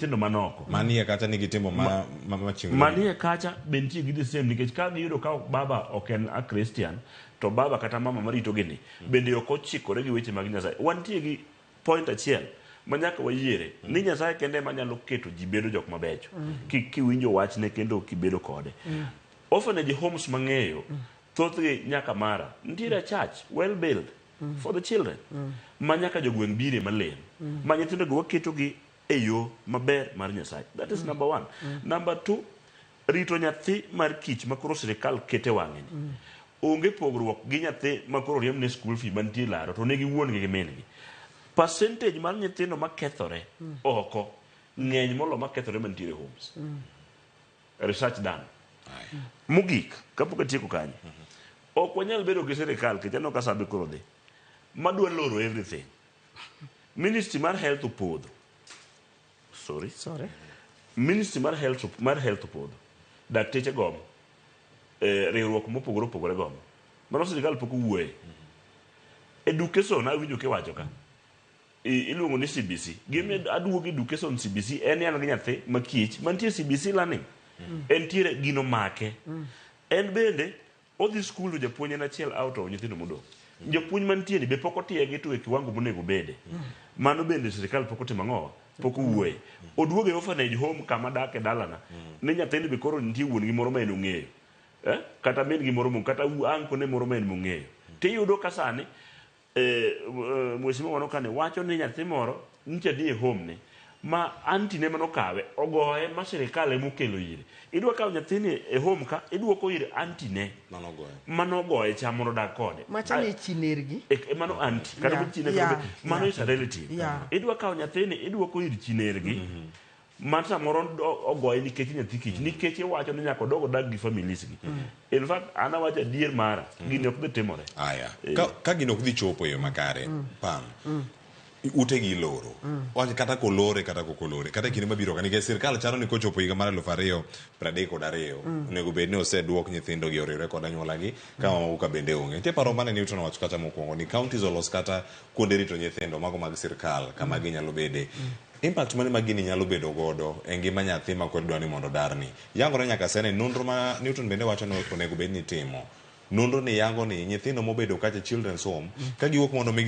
Nyithindo man oko. Manie kacha nigi timbo ma, ma, machingore. Manie kacha be nitie gi the same nikech ka giyudo ka baba ok en a Christian to baba kata mama maritogi ni bende ok ochikore gi weche mag Nyasaye. Wantie gi point achiel ma nyaka wayiere ni Nyasaye kende ema nyalo keto ji bedo jok mabecho ki kiwinjo wachne kendo kibedo kode. Orphanage homes mang'eyo thothgi nyaka mara nitiere a church well built for the children ma nyaka jogweng' bire malem ma nyithindo go waketogi e yo maber mar Nyasaye. That is number one. Number two, rito nyathi mar kich ma koro sirikal kete wang'e ni. Onge pogruok gi nyathi ma koro riemb ne school fee mantie laro to nigi wuon gi gi min gi. Percentage mar nyithindo makethore oko ng'eny molo makethore mantiere homes. Research done. Mogik, kapok atieko kanyo, ok wanyal bedo gi sirikal nikech aneno ka sabe koro dhi, madwa loro everything. Ministry mar health opodho. Sorry. Sorry. Ministry mar health mar health opodho. Dakteche gomo. Eh, riwruok mopogore opogore gomo. Mano sirikal pok owuoye. Education awinjo kiwacho ka. Iluongo ni CBC. Gima aduogo education CBC en ni an gi nyathi ma kich mantie CBC learning. Entiere gino make. En bende Odhi skul to japuonj en achiel out of nyithindo modong'. Japuonj mantie ni be pok otiegi to e kiwango monego obede. Mano bende sirikal pok otimo ang'owa? Pok owuoye. Oduogo e orphanage home kama dak e dalana ni nyathini be koro nitie wuon gi moro ma en ong'eyo. Eh? Kata min gi moro kata uncle ne moro ma en mong'eyo. Tiyudo ka sani Eh, mheshimiwa mano kane wacho ni nyathi moro nyicha ni e home ne ma anti ne manokawe ogoye ma sirikal ema okelo ire. Idwa kawo nyathini e home ka iduoko ir anti ne Manogoye. manogoye cha mondo odag kode. Macha ni chinergi. E, e, mano anti kata Yeah, yeah, chine yeah, mano yeah. is a relative. Yeah. Idwa kawo nyathini iduoko ir chinergi ma samoro ogoye nikech nyathi kich nikech iwacho ni nyaka odog odag gi families gi. In fact an awacho adier mara gini ok dhi timore. Aya. Ka, ka gino ok dhi chopo e yo makare, pam. Utegi iloro. Wach kata kolore kata kok olore. Kata e kinde mabiro ka nikech sirkal chano ni kochopo higa mar 2032 onego bed ni oseduok nyithindo gi oriwre kod anyuola gi ka mamoko ka bende onge. Nitie paro mane Newton owacho kacha mokwongo ni counties olos kata kuonde rito nyithindo mago mag sirkal kama ginyalo bede. Impact mane ma gini nyalo bedo godo e ngima nyathi ma koro idwa ni mondo odarni? Yangore nyaka sani nonro ma Newton bende wacho ni onego bed ni itimo. Nonro ni yango ni nyithindo mobedo kacha e children's home ka giwuok mondo mi